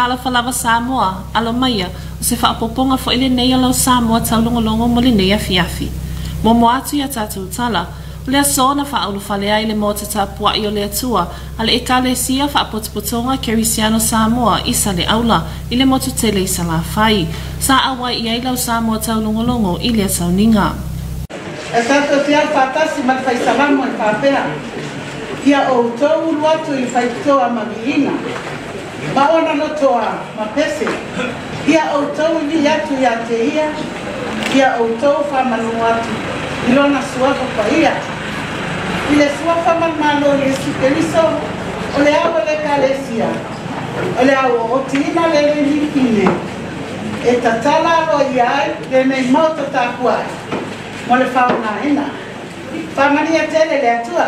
Talofa lava Samoa, alo maia, o se faaopoopoga foi lenei o lau Samoa taulogologo mo lenei afiafi. Muamua atu i a tatou tala, o le aso na faaulufale ai le Maota Tapuai o le Atua a le Ekalesia Faapotopotoga Kerisiano Samoa i Saleaula i le motu tele i Salafai. Sa auai i ai lau Samoa taulogologo i lea sauniga. E tatou te aufaatasi ma le Fai Salamo e faapea, Ia outou ulu atu i le faitotoa ma viiga, ma ona lotoa ma pese, ia outou vivii atu ia te ia, ia outou faamanu atu i lona suafa paia. I le suafa ma le Malo o Iesu Keriso, o le ao o le Ekalesia, o le a ootiina le lenei e tatala aloaia ai lenei maota tapuai mo le faaaogaina. Faamanuia tele le Atua.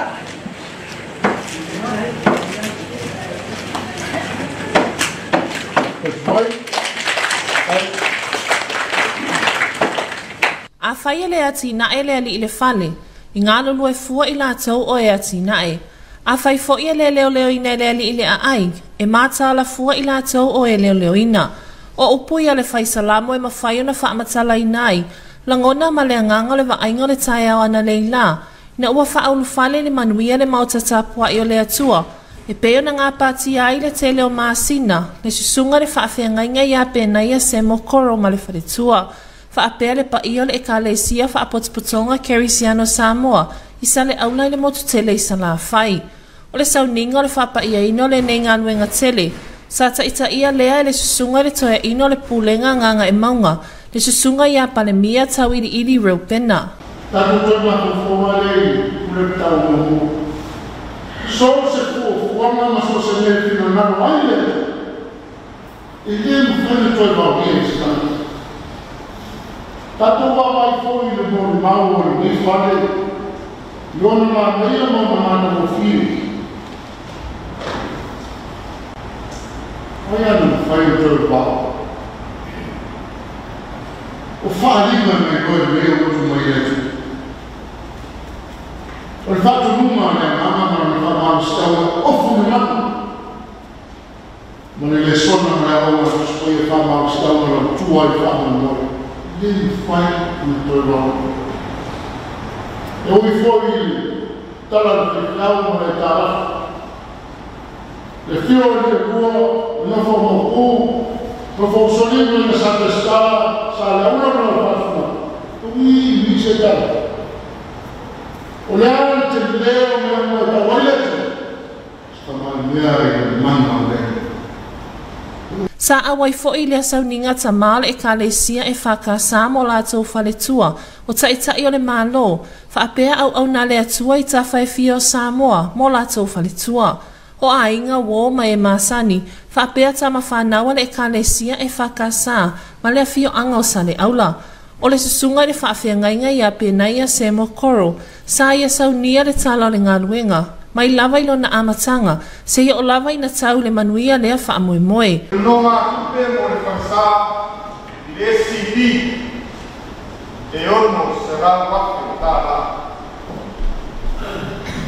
Afai e le atinae le alii i le fale, i galulue fua i latou o e atinae. Afai foi e le leoleoina e le alii le aai, e mataala fua i latou o e leoleoina. O upu ia a le Fai Salamo e mafai ona faamatalaina ai lagona ma le agaga o le vaaiga o le taeao analeila, ina ua faaulufale i le manuia le Maota Tapuai o le Atua, e pei ona gapatia ai le tele o masina, le susuga i le faafeagaiga ia Penaia Semo Koro ma le faletua, faapea le paia o le Ekalesia Faapotopotoga Kerisiano Samoa i Saleaula i le motu tele i Salafai. O le sauniga o le faapaiaina o lenei galuega tele, sa taitaia lea e le susuga i le toeaina o le Pulega Gagaemauga, le susuga ia Palemia Tauiliili Reupena. Tatou toe mafaufau lava lea i le pule tau muamua. So o se fuafuaga ma so o se mea e finagalo ai le Atua, e le mafai ona toe vaogia e se tagata. Tatou vaavaai foi i le molimau o lenei fale i ona manaia ma ona matagofie. Ai a na mafai ona toe vao? O faaaliga na iloa e lenei autu mai le Atua. O le faatonuga a le Agaga ma lona faamalosiau e ofu le mana ma le lesona ma le aoga a Tusi Paia e faamalosiau lau tua i le faamoemoe. E le mafai ona toe vao. E ui foi i le tala a le faifeau ma le aitalafu, le afio o le Atua, le nofo a Maopu, nofo usolima ina sa Peseta, sa Leaula ma lau faafofoga, ui ui se tala. O le a le tele o mea uma e tau ai le Atua, se tamai mea i le mana o le Alii. Sa auai foi i lea sauniga tama o le Ekalesia EFKS ma o latou faletua, o Taitai o le Malo, faapea auauna a le Atua i tafa e fia o Samoa ma o latou faletua. O aiga, uo ma e masani, faapea tama fanau a le Ekalesia EFKS ma le afioaga o Saleaula. O le susuga i le faafeagaiga ia Penaia Semo Koro, sa ia saunia le tala o le galuega, mai lava i lona amataga, seia oo lava ina tau i le manuia lea faamoemoe. Nonogatupe mo le falesa i le SCB e $600,000.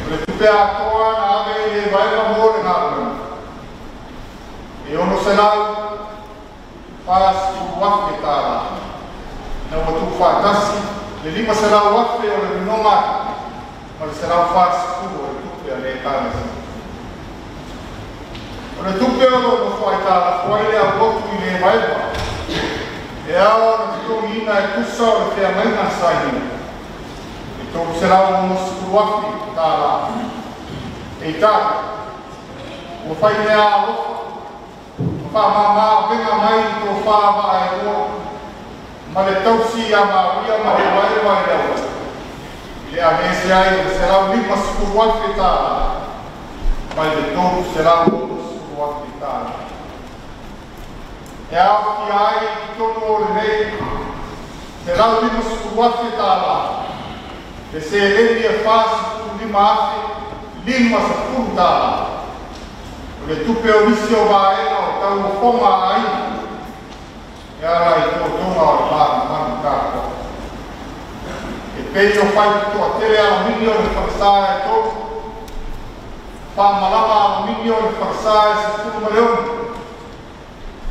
O le tupe atoa na ave i le vaega mo le galuega e $640,000. Ina ua tuufaatasi le $500,000 o le nonogatupe ma le $140 o le tupe a le Ekalesia. O le tupe o lo o nofo aitalafu ai le aulotu i le vaega e ao ona totogiina e tusa o le feagaiga na sainia e $360,000. Peitai, ua fai mea alofa ma faamama avega mai i tofa vaaeloa ma le tausi ia Maria ma le vaevae i le auala i le aveese ai o le $150,000 mai le $360,000. E aofia ai i totonu o lenei $150,000 le seleni e $45,050 o le tupe o nisi o vaega o tauofoga a aiga e ala i totoga o le manumanu tapuai. E pei o faitotoa tele alomini o le falesa e 3, faamalama alomini o le falesa e 16,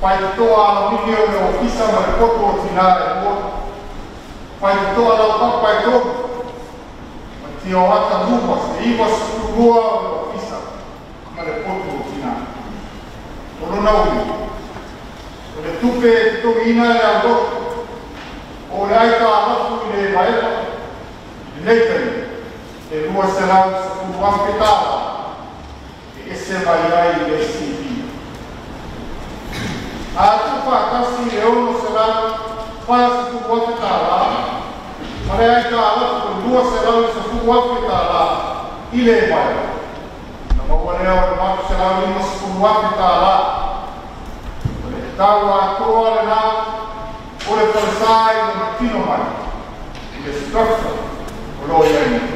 Faitotoa alamini o le ofisa ma le poto o tinā e 2. Faitotoa laupapa e 3. Ma tioata luma se 92 o le ofisa ma le poto o tinā. O lona ui, o le tupe e totogiina e le aulotu, o le aita alafu i le evaeva, i lenei taimi, e $210,000 tālā e ese mai ai i le SCB. A tuufaatasi i le $640,000 tālā, ma le aita alafu e $210,000 tālā i le evaeva. Na maua lea o le $850,000 tālā. O le tau atoa lenā o le falesā i lona tino mai, i le structure o lo i ai nei.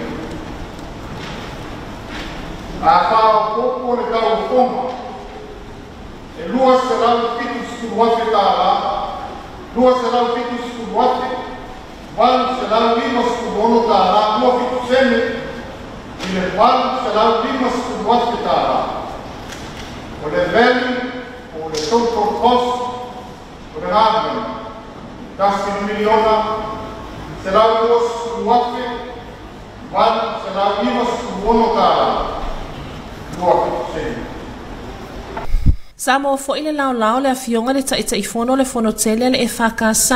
A faaopoopo le tauofoga e $270,000 tālā, $270,856 tālā, 27 sene i le $850,000 tālā. O le value o le total cost o le galuega, $1,120,896 tālā, 27 sene. Sa mo foi le lao le afioga le taʻitaʻifono le fonotele le EFKS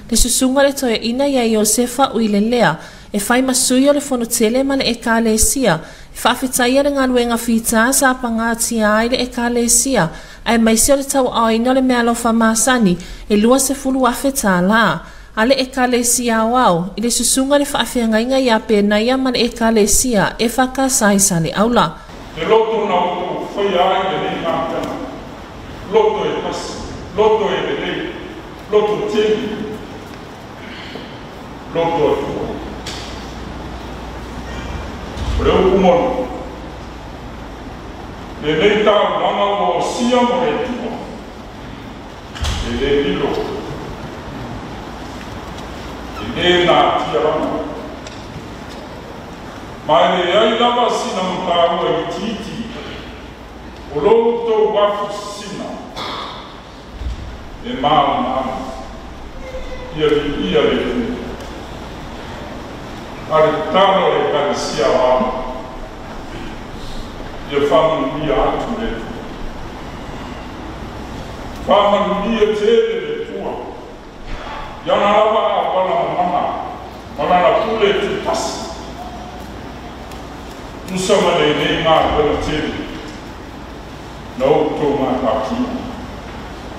le susuga le toeaʻina ia Iosefa Uilelea e fai masui o le fonotele ma le ekalesia e faafetaia le galuega fitā sa pagatia ai le ekalesia ae maise o le tauaoina o le mealofa masani e $20,000 tālā a le ekalesia aoao i le susuga le faafeagaiga ia Penaia ma le ekalesia EFKS i Saleaula. Le loto na outou faia ai lenei galuega, loto e tasi, loto e lelei, loto tele, loto atua. O le upu moni, lenei taulaga ua osia mo le Atua, e lē lilo, e lē natia lava. Ma e leai lava sina mataua itiiti, o lo outou afu sisina, e maamaama, ia viia le Atua. A le tatalo a le ekalesia o Ama, ia faamanuia atu le Atua. Faamanuia tele le Atua, i ana lava auala mamana, ma lana pule tutasi. Tusa ma lenei galuega tele, na outou matatia.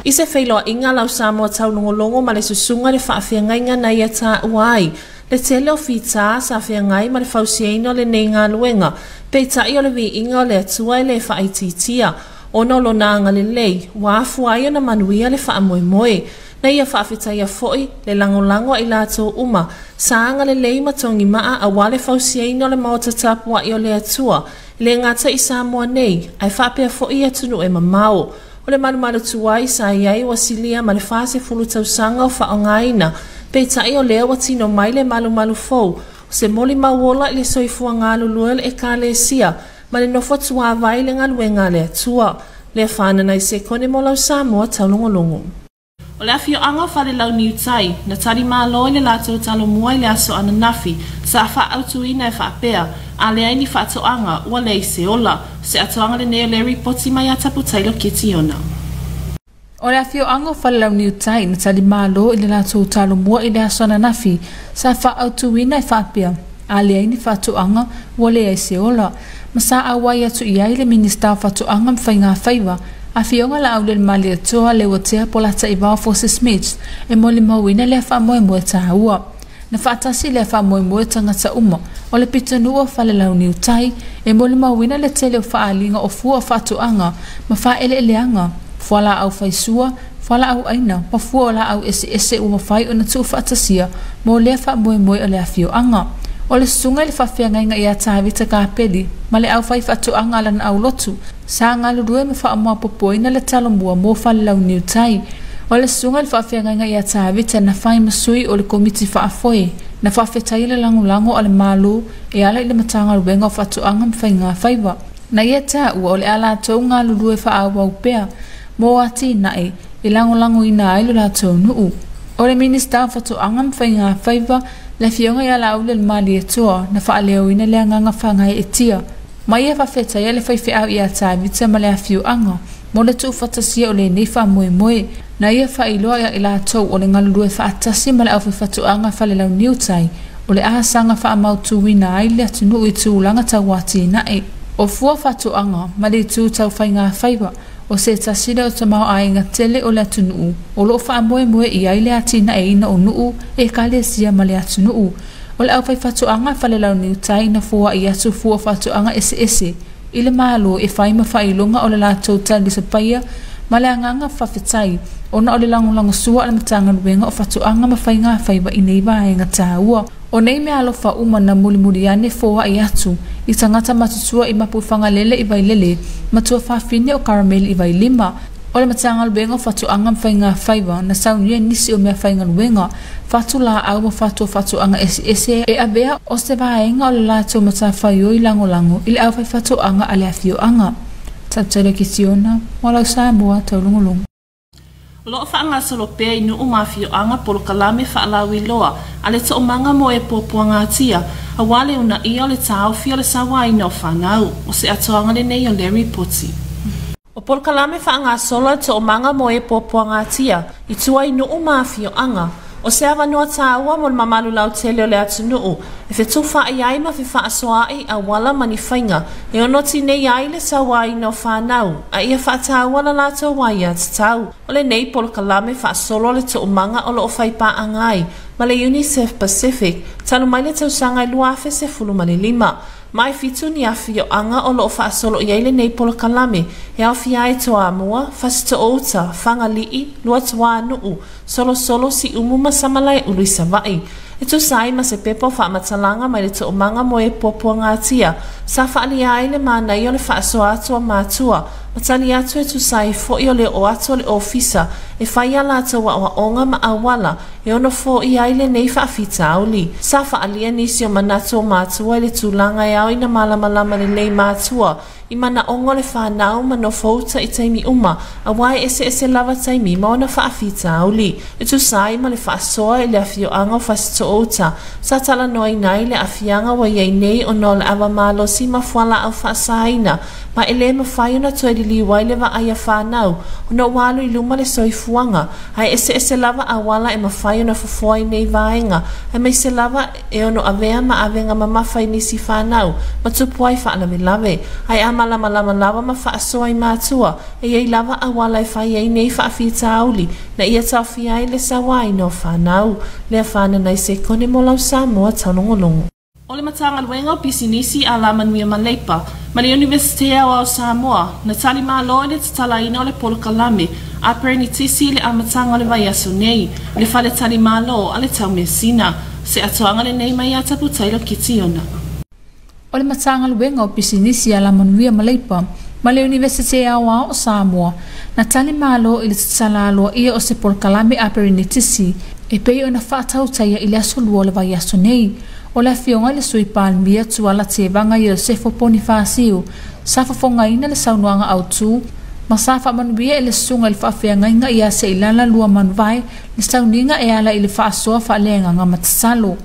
I se feiloaiga lau Samoa taulogologo ma le susuga le faafeagaiga na ia taua ai le tele o fitā sa feagai ma le fausiaina o lenei galuega peitaʻi o le viiga o le Atua e lē faaitiitia ona o lona agalelei ua afua ai ona manuia le faamoemoe na ia faafetaia foʻi le lagolago a i latou uma sa agalelei ma togimaa auā le fausiaina o le maota tapuaʻi o le Atua le gata i Samoa nei ae faapea foʻi atunuu e mamao. O le malumalu tuai sa iai ua silia ma le 40 tausaga o faaaogaina peitaʻi o lea ua tino mai le malumalu fou o se molimau ola i le soifuaga alulue o le ekalesia ma le nofo tuāvai le galuega a le Atua. Lea fanana i sekone mo lau Samoa taulogologo. O le afioaga o Falelauniu Tai, na tali malo i le latou talomua i le aso ananafi, sa faaautuina e faapea, a leai ni faatoaga ua leai se ola. O se atoaga lenei o le ripoti mai ia Taputailo Kitiona. O le afioaga o Falelauniu Tai, na tali malo i le latou talomua i le aso ananafi, sa faaautuina e faapea, a leai ni faatoaga ua leai se ola. Ma sa auai atu i ai le Minista o Faatoaga ma Faigafaiva, afioga la aule le Malietoa le Uatea Polataivao Fosi Smith e molimauina lea faamoemoe tāua. Na faatasi lea faamoemoe tagata uma o le pitonuu o Falelauniu Tai e molimauina le tele o faaaliga o fua o faatoaga ma faaeleeleaga, fualaau faisua, fualaau aina ma fua o laau eseese ua mafai ona tuufaatasia mo lea faamoemoe o le afioaga. O le susuga i le faafeagaiga ia Tavita Kapeli ma le aufai faatoaga a lana aulotu sa galulue ma faamaopopoina le talomua mo Falelauniu Tai. O le susuga i le faafeagaiga ia Tavita na fai ma sui o le komiti faafoe na faafetaia le lagolago a le Malo e ala i le Matagaluega o Faatoaga ma Faigafaiva. Na ia taua o le a latou galulue faaauau pea mo atinae e e lagolagoina ai lo latou nuu. O le Minista o Faatoaga ma Faiga Faiva le afioga ia Laaulialemalietoa na faaleoina le agaga faagaeetia ma ia faafetaia le faifeau ia Tavita ma le afioaga mo le tuufatasia o lenei faamoemoe na ia faailoa ia i latou o le galulue faatasi ma le aufaifaatoaga falelauniutai o le asaga faamautuina ai le atunuu i tulaga tauatinae. O fua faatoaga ma le itu taufaiga faiva o se tasi lea o tamaoaiga tele o le atunuu o loo faamoemoe i ai le atinaeina o nuu ekalesia ma le atunuu. O le aufaifaatoaga falelauniutai na foai atu fua faatoaga eseese i le malo e fai ma faailoga o le latou talisapaia ma le agaga faafetai ona o le lagolagosua a le Matagaluega o Faatoaga ma Faiga Faiva i nei vaega taua. O nei mea alofa uma na mulimuli ane foai atu i tagata matutua i Mapuifagalele i Vailele ma tuafafine o Karameli i Vailima. O le Matagaluega o Faatoaga ma Faiga Faiva na saunia nisi o mea faigaluega fatulaau ma fatua faatoaga eseese e avea o se vaega o le latou matafaioi lagolago i le aufaifaatoaga a le afioaga. Tautala Kitiona, mo lau Samoa taulogologo. O loo faagasolo pea i nuu ma afioaga polokalame faalauiloa a le toomaga mo e puapuagatia auā le uunaia o le taofi o le sauaina o fanau. O se atoaga lenei o le ripoti. O polokalame faagasolo a le toomaga mo e puapuagatia i tua i nuu ma afioaga o se avanoa tāua mo le mamalu lautele o le atunuu e fetufaai ai ma fefaasoaai auala ma ni faiga e ono tinei ai le sauaina o fanau a ia faataua la latou aia tatau. O lenei polokalame faasolo le toomaga o loo faipaaga ai ma le UNICEF Pacific talu mai le tausaga e 2015. Ma e 7 ni afioaga o loo faasolo i ai lenei polokalame e aofia ai Toamua, Fasitoouta, Fagalii, Luatuanuu, Solosolo, Siumu ma Samalaeulu i Savaii. E tusa ai ma se pepa o faamatalaga mai le toomaga mo e puapuagatia sa faalia ai le manaia o le faasoa atu a matua ma tali atu e tusa ai foi o le oo atu o le ofisa e fai a latou aoaoga ma auala e ono foia ai lenei faafitauli. Sa faaalia nisi o manatu o matua i le tulaga e ao ina malamalama lelei matua i manaoga o le fanau ma nofouta i taimi uma auā e eseese lava taimi ma ona faafitauli. E tusa ai ma le faasoa i le afioaga o Fasitoouta sa talanoaina ai le aafiaga ua iai nei ona o le ava malosi ma fualaau faasaina ma e lē mafai ona toe liliu ai le vaai a fanau ona ua alu i luma le soifuaga ae eseese lava auala e mafai ona fofoa i nei vaega aemaise lava e ono avea ma avega mamafa i nisi fanau ma tupu ai faalavelave ae a malamalama lava ma faasoa i matua e iai lava auala e fai ai nei faafitauli na ia taofia ai le sauaina o fanau. Lea fananai sekone mo lau Samoa taulogologo. O le Matagaluega o Pisinisi Alamanuia ma Leipa ma le Iunivesite Aoao Samoa na tali malo i le tatalaina o le polokalame aperenitisi i le amataga o le vaiaso nei i le fale tali malo a le Taumeasina. Se atoaga lenei mai ia Taputailo Kitiona. O le Matagaluega o Pisinisi Alamanuia ma Leipa ma le Iunivesite Aoao o Samoa na tali malo i le tatala aloaia o se polokalame aperenitisi e pei ona faatautaia i le aso 2 o le vaiaso nei. O le afioga i le Sui Palemia Tuala Tevaga Iosefo Ponifasio sa fofogaina le saunoaga autū ma sa faamanuia i le susuga i le faafeagaiga ia Seilala Lua Manuvae le sauniga e ala i le faasoa faaleagaga ma tatalo.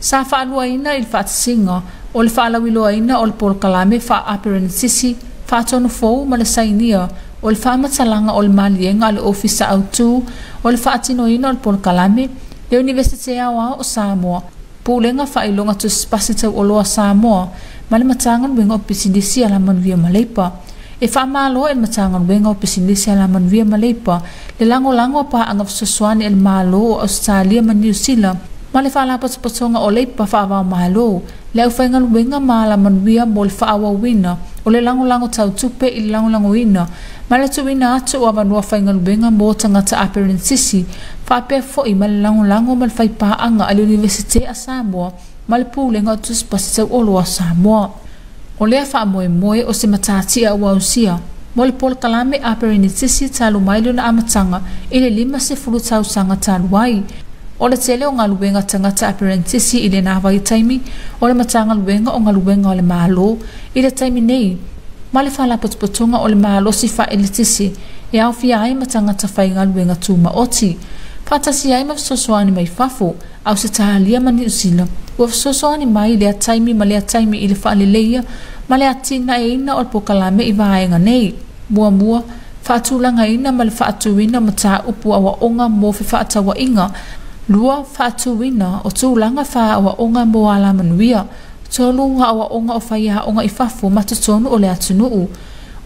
Sa faaluaina i le faatasiga o le faalauiloaina o le polokalame faa-aperenitisi faatonu fou ma le sainia o le faamatalaga o le maliega a le ofisa autū o le faatinoina o le polokalame le Iunivesite Aoao o Samoa, Pulega Faailoga Tusipasi Tauoloa Samoa ma le Matagaluega o Pisinisi Alamanuia ma Leipa. E faamalo e le Matagaluega o Pisinisi Alamanuia ma Leipa le lagolago a paaga fesoasoani e le Malo o Ausetalia ma Niu Sila ma le faalapotopotoga o Leipa faavaomalo le aufaigaluega ma alamanuia mo le faaauauina o le lagolago tautupe i le lagolagoina ma le tuuina atu o avanoa faigaluega mo tagata aperenitisi faapea foi ma le lagolago ma le faipaaga a le Iunivesite a Samoa ma le Pulega o Tusipasi Tauoloa Samoa. O lea faamoemoe o se matatia ua ausia mo le polokalame aperenitisi talu mai lona amataga i le 50 tausaga talu ai. O le tele o galuega tagata aperenitisi i lena vaitaimi o le Matagaluega o Galuega o le Malo i le taimi nei ma le faalapotopotoga o le malosi faaeletisi E aofia ai ma tagata faigaluega tumaoti. Faatasi ai ma fesoasoani mai fafo, Ausetalia ma Niusila, ua fesoasoani mai i lea taimi ma lea taimi i le faaleleia ma le atinaeina o le polokalame i vaega nei. Muamua, faatulagaina ma le faatuina o mataupu aoaoga mo fefaatauaiga. Lua, faatuina o tulaga faaaoaoga mo alamanuia. Tolu, aoaoga o faiaoga i fafo ma totonu o le atunuu.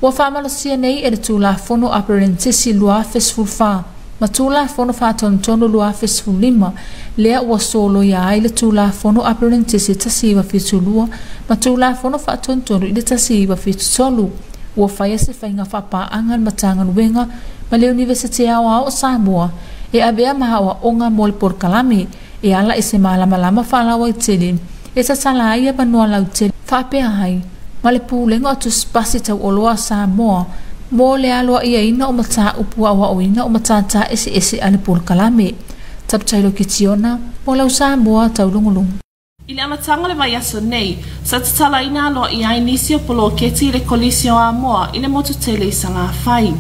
Ua faamalosia nei e le Tulafono Aperenitisi 2014 ma Tulafono Faatonutonu 2015, lea ua soloia ai le Tulafono Aperenitisi 1972 ma Tulafono Faatonutonu i le 1973. Ua faia se faiga faapaaga a le Matagaluega ma le Iunivesite Aoao o Samoa e avea ma aoaoga mo le polokalame e ala i se malamalama faalauaitele e tatala ai avanoa lautele faapea ai ma le Pulega o Tusipasi Tauoloa a Samoa mo le aloaiaina o mataupu aoaoina o matata eseese a le polokalame. Taputailo Kitiona, mo lau Samoa taulogologo. I le amataga o le vaiaso nei, sa tatalaina aloaia ai nisi o poloketi i le Kolisi o Amoa i le motu tele i Salafai.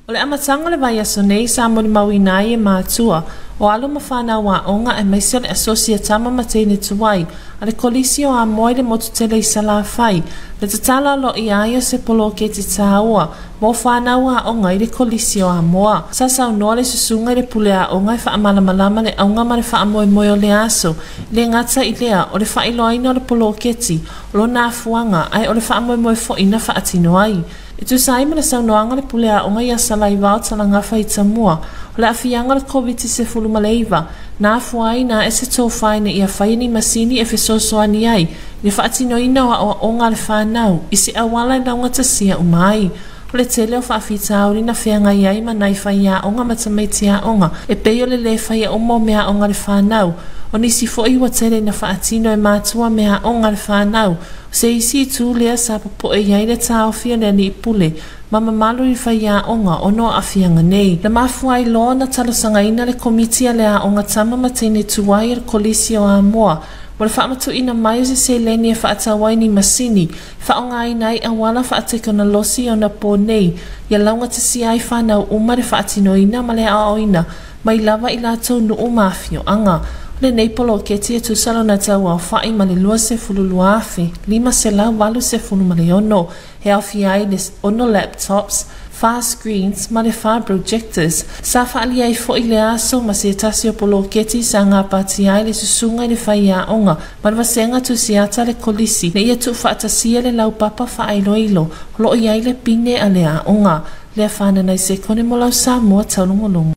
O le amataga o le vaiaso nei sa molimauina ai e matua, o alo ma fanau aoga aemaise o le asosi a tama ma teine tuai a le Kolisi o Amoa i le motu tele i Salafai, le tatala aloaia ai o se poloketi tāua mo fanau aoga i le Kolisi o Amoa. Sa saunoa le susuga i le pule aoga e faamalamalama le auga ma le faamoemoe o le aso, e le gata i lea o le faailoaina o le poloketi, o lona afuaga ae o le faamoemoe foi na faatino ai. E tusa ai ma le saunoaga a le pule aoga ia Salaivao Talagafa i Tamua, o le aafiaga o le Koviti-19, na afua ai na ae se tofa ina ia faia ni masini e fesoasoani ai i le faatinoina o aoaoga a le fanau i se auala e laugatasia uma ai. O le tele o faafitauli na feagai ai ma nai faiaoga ma tamaiti aoga e pei o le lē faia uma o meaaoga a le fanau. O nisi foi ua tele ina faatino e matua meaaoga a le fanau. O se isi itu lea sa popoe i ai le taofi o le alii pule ma mamalu i le faiaoga ona o aafiaga nei. Na mafua ai loa ona talosagaina le Komiti a le Aoga Tama ma Teine Tuai a le Kolisi o Amoa mo le faamatuuina mai o se seleni e faatau ai ni masini e faaaogaina ai auala faatekonolosi i ona po nei ia laugatasia ai fanau uma le faatinoina ma le aoaoina mai lava i latou nuu ma afioaga. O lenei poloketi e tusa lona tauaofa'i ma le 22,586, e aofia ai le 6 laptops, 4 screens ma le 4 projectors. Sa faaalia ai fo'i le aso ma se tasi o poloketi sa gapatia ai le susuga i le faiaoga ma le vasega tusiata a le kolisi ina ia tuufaatasia le laupapa faailoilo o loo i ai le pine a le aoga. Lea fanana i sekone mo lau Samoa taulogologo.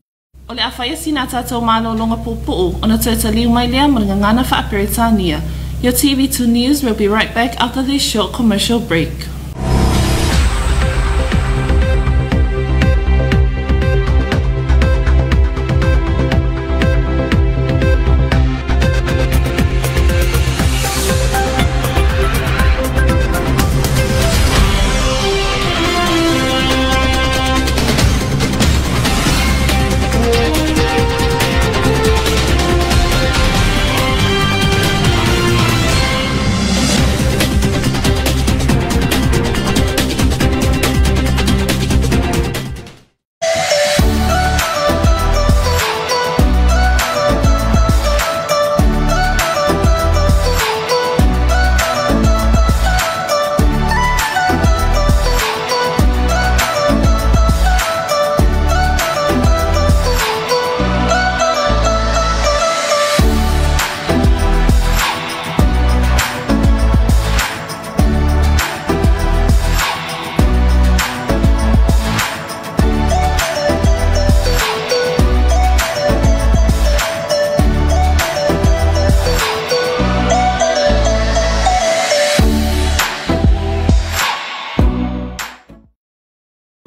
O le a faia sina tatou malologa puupuu ona toe taliu mai lea mo le gagana faa-Peretania. Your TV2 News will be right back after this short commercial break.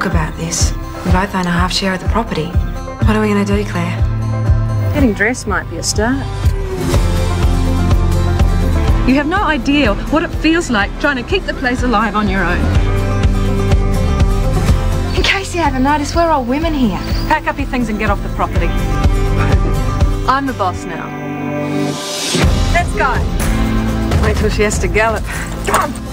About this. We both own a half share of the property. What are we going to do, Claire? Getting dressed might be a start. You have no idea what it feels like trying to keep the place alive on your own. In case you haven't noticed, we're all women here. Pack up your things and get off the property. I'm the boss now. Let's go. Wait till she has to gallop. Come on.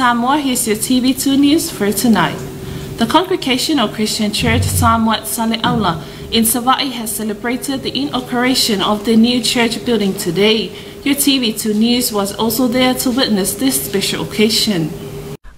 Samoa. Here's your TV2 news for tonight. The Congregational Christian Church Samoa at Saleaula in Savai'i has celebrated the inauguration of the new church building today. Your TV2 News was also there to witness this special occasion.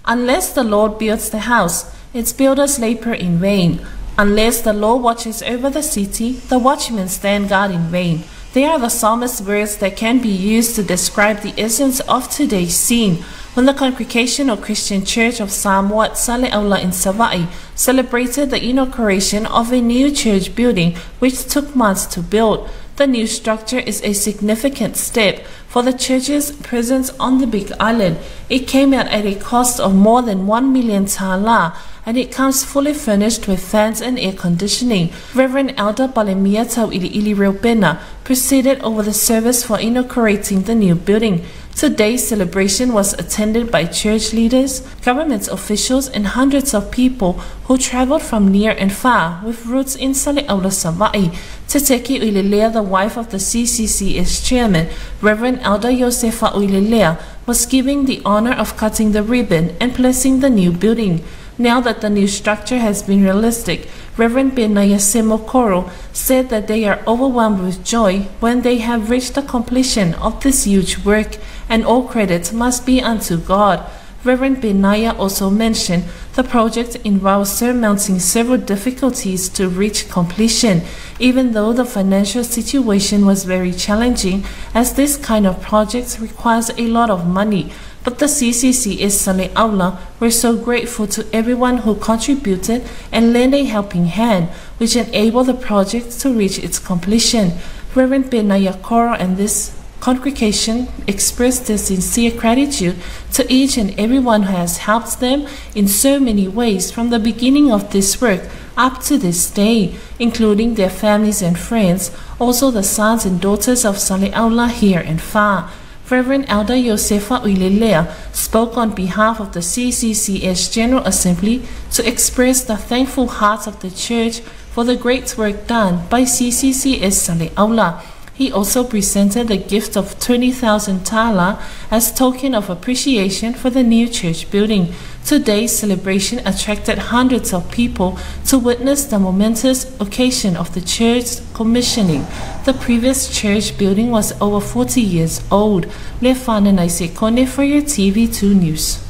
Unless the Lord builds the house, its builders labor in vain. Unless the Lord watches over the city, the watchmen stand guard in vain. They are the psalmist's words that can be used to describe the essence of today's scene when the Congregational Christian Church of Samoa at Saleaula in Savai'i celebrated the inauguration of a new church building which took months to build. The new structure is a significant step for the church's presence on the Big Island. It came out at a cost of more than 1 million tala, and it comes fully furnished with fans and air conditioning. Reverend Elder Palemia Tau'ili'ili Reupena presided over the service for inaugurating the new building. Today's celebration was attended by church leaders, government officials, and hundreds of people who traveled from near and far with roots in Saleaula, Savai'i. Teteki Uilelea, the wife of the CCCS chairman, Reverend Elder Josefa Uilelea, was given the honor of cutting the ribbon and blessing the new building. Now that the new structure has been realistic, Reverend Benaya Semokoro said that they are overwhelmed with joy when they have reached the completion of this huge work, and all credit must be unto God. Reverend Benaya also mentioned the project involves surmounting several difficulties to reach completion, even though the financial situation was very challenging, as this kind of project requires a lot of money. But the CCCS Saleaula were so grateful to everyone who contributed and lent a helping hand, which enabled the project to reach its completion. Reverend Benaya Koro and this congregation expressed their sincere gratitude to each and everyone who has helped them in so many ways from the beginning of this work up to this day, including their families and friends, also the sons and daughters of Saleaula here and far. Reverend Elder Josefa Uilelea spoke on behalf of the CCCS General Assembly to express the thankful heart of the church for the great work done by CCCS Saleaula. He also presented the gift of 20,000 tala as token of appreciation for the new church building. Today's celebration attracted hundreds of people to witness the momentous occasion of the church commissioning. The previous church building was over 40 years old. Lefana Naisekone for your TV2 News.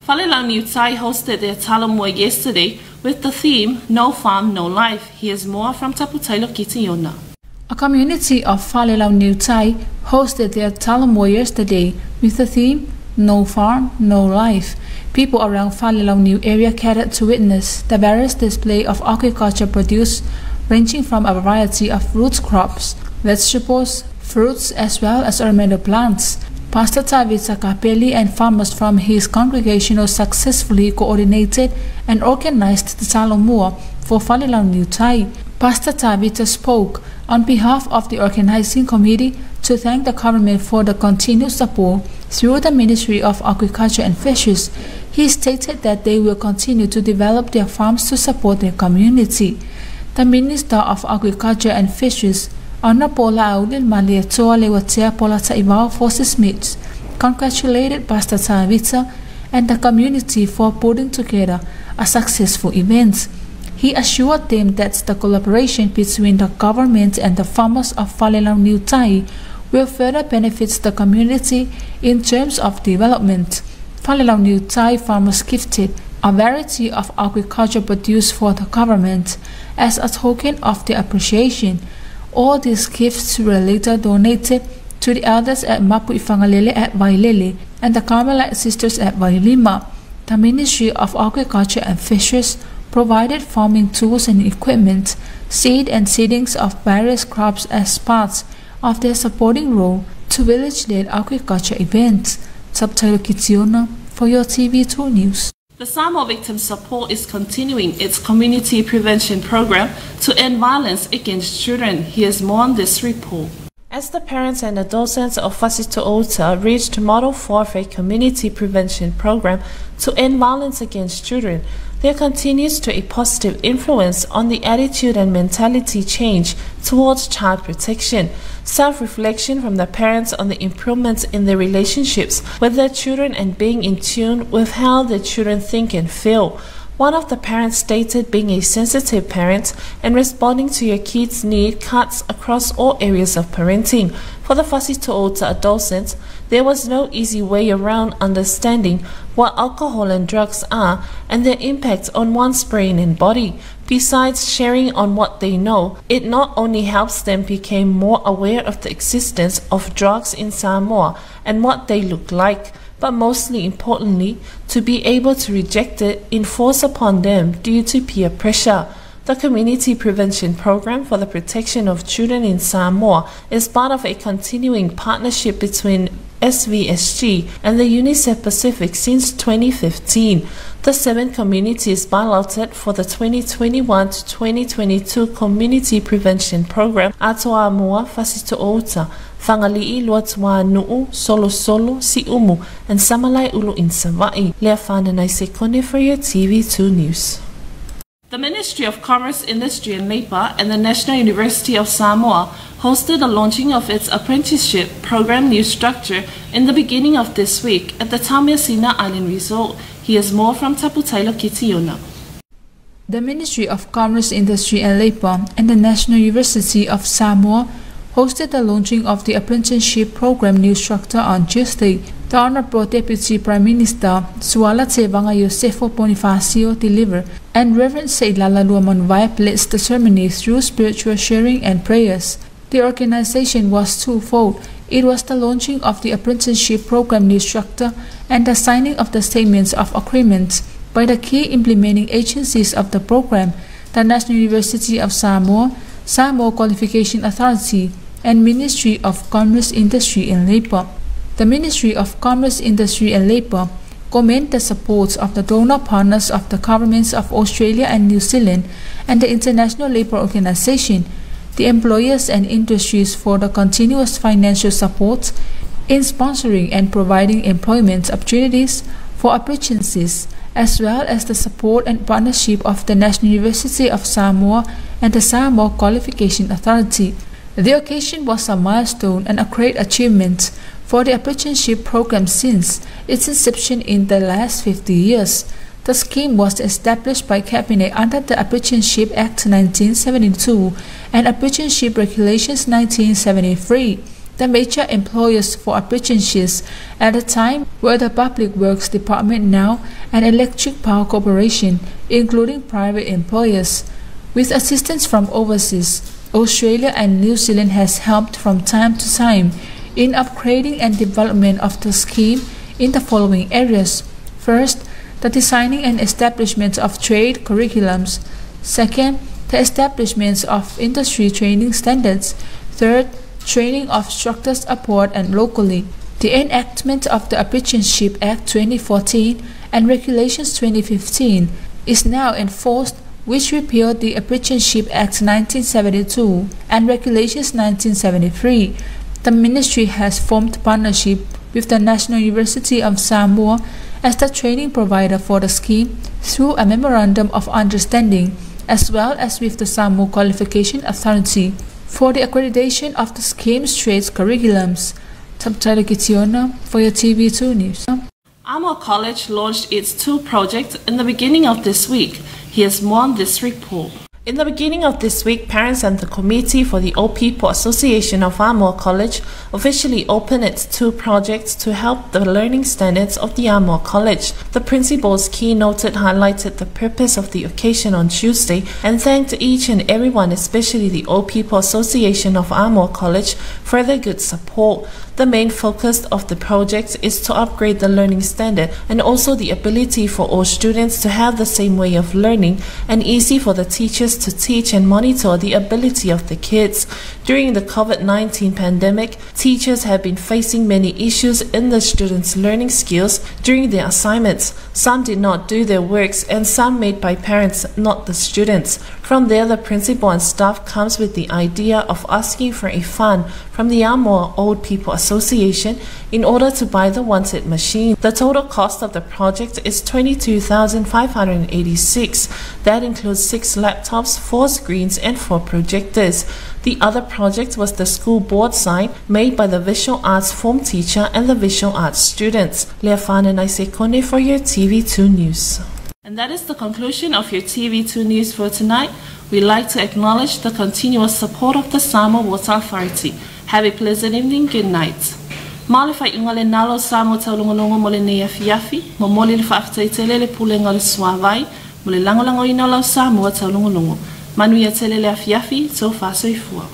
Falelauniu Tai hosted their Talomua yesterday with the theme No Farm, No Life. Here's more from Taputailo Kitiona. A community of Falelauniu Tai hosted their Talomua yesterday with the theme No Farm, No Life. People around Falelauniu area gathered to witness the various display of agriculture produce, ranging from a variety of root crops, vegetables, fruits, as well as ornamental plants. Pastor Tavita Kapeli and farmers from his congregational successfully coordinated and organized the Talomua for Falelauniu Tai. Pastor Tavita spoke on behalf of the organizing committee to thank the government for the continued support through the Ministry of Agriculture and Fisheries. He stated that they will continue to develop their farms to support their community. The Minister of Agriculture and Fisheries, Honorable La'auli Malietoa Leuatea Polataivao Fosi Smith, congratulated Pastor Tavita and the community for putting together a successful event. He assured them that the collaboration between the government and the farmers of Falelauniu Tai will further benefit the community in terms of development. Falelauniu Tai farmers gifted a variety of agriculture produce for the government as a token of their appreciation. All these gifts were later donated to the elders at Mapuifagalele at Vailele and the Carmelite sisters at Vailima. The Ministry of Agriculture and Fisheries provided farming tools and equipment, seed and seedlings of various crops as parts of their supporting role to village-led agriculture events. Subtitle Kitiona for your TV2 News. The Samoa Victim Support is continuing its community prevention program to end violence against children. Here's more on this report. As the parents and adolescents of Fasito'outa reached Model 4 of a community prevention program to end violence against children, There continues to a positive influence on the attitude and mentality change towards child protection. Self-reflection from the parents on the improvements in their relationships with their children and being in tune with how their children think and feel. One of the parents stated being a sensitive parent and responding to your kids' need cuts across all areas of parenting. For the Fasito'outa adolescents, there was no easy way around understanding what alcohol and drugs are and their impact on one's brain and body. Besides sharing on what they know, it not only helps them become more aware of the existence of drugs in Samoa and what they look like, but mostly importantly, to be able to reject it enforced upon them due to peer pressure. The Community Prevention Program for the Protection of Children in Samoa is part of a continuing partnership between SVSG and the UNICEF Pacific since 2015. The 7 communities balloted for the 2021 to 2022 Community Prevention Program are Toamua, Fasito'outa, Fagali'i, Luatuanu'u, Solosolo, Siumu, and Samalaeulu in Savaii. Lea Whananai Sekone for your TV2 News. The Ministry of Commerce, Industry and Labour and the National University of Samoa hosted the launching of its apprenticeship program new structure in the beginning of this week at the Taumeasina Island Resort. Here's more from Taputailo Kitiona. The Ministry of Commerce, Industry and Labour and the National University of Samoa hosted the launching of the apprenticeship program new structure on Tuesday. The Honorable Deputy Prime Minister Suala Tevaga Iosefo Ponifasio delivered, and Reverend Seilala Luamanuvai blessed the ceremony through spiritual sharing and prayers. The organization was twofold. It was the launching of the apprenticeship program new structure and the signing of the statements of agreement by the key implementing agencies of the program, the National University of Samoa, Samoa Qualification Authority, and Ministry of Commerce, Industry and Labour. The Ministry of Commerce, Industry and Labour commend the support of the donor partners of the governments of Australia and New Zealand and the International Labour Organization, the employers and industries for the continuous financial support in sponsoring and providing employment opportunities for apprentices, as well as the support and partnership of the National University of Samoa and the Samoa Qualification Authority. The occasion was a milestone and a great achievement for the apprenticeship program since its inception in the last 50 years. The scheme was established by Cabinet under the Apprenticeship Act 1972 and Apprenticeship Regulations 1973. The major employers for apprenticeships at the time were the Public Works Department now and Electric Power Corporation, including private employers. With assistance from overseas, Australia and New Zealand has helped from time to time in upgrading and development of the scheme in the following areas. First, the designing and establishment of trade curriculums. Second, the establishment of industry training standards. Third, training of instructors abroad and locally. The enactment of the Apprenticeship Act 2014 and Regulations 2015 is now enforced, which repealed the Apprenticeship Act 1972 and Regulations 1973. The ministry has formed partnership with the National University of Samoa as the training provider for the scheme through a memorandum of understanding, as well as with the Samoa Qualification Authority for the accreditation of the scheme's trade curriculums. Taptaila Kitiona for your TV2 News. Amoa College launched its two projects in the beginning of this week. Here's more on this report. In the beginning of this week, parents and the committee for the Old People Association of Amoa College officially opened its two projects to help the learning standards of the Amoa College. The principal's keynote highlighted the purpose of the occasion on Tuesday and thanked each and everyone, especially the Old People Association of Amoa College, for their good support. The main focus of the project is to upgrade the learning standard and also the ability for all students to have the same way of learning and easy for the teachers to teach and monitor the ability of the kids. During the COVID-19 pandemic, teachers have been facing many issues in the students' learning skills during their assignments. Some did not do their works and some made by parents, not the students. From there, the principal and staff comes with the idea of asking for a fund from the Amoa Old People Association in order to buy the wanted machine. The total cost of the project is 22,586. That includes 6 laptops, 4 screens and 4 projectors. The other project was the school board sign made by the visual arts form teacher and the visual arts students. Leafana Naisekone for your TV2 News. And that is the conclusion of your TV2 News for tonight. We'd like to acknowledge the continuous support of the Samoa Water Authority. Have a pleasant evening. Good night. Ma le faaiuga lenā o Samoa Taulogologo mo lenei afiafi, momoli le faafetai tele i le Pulega o le Suavai, mo le lagolagoina o lau Samoa Taulogologo. Manuia tele le afiafi, tofa soifua.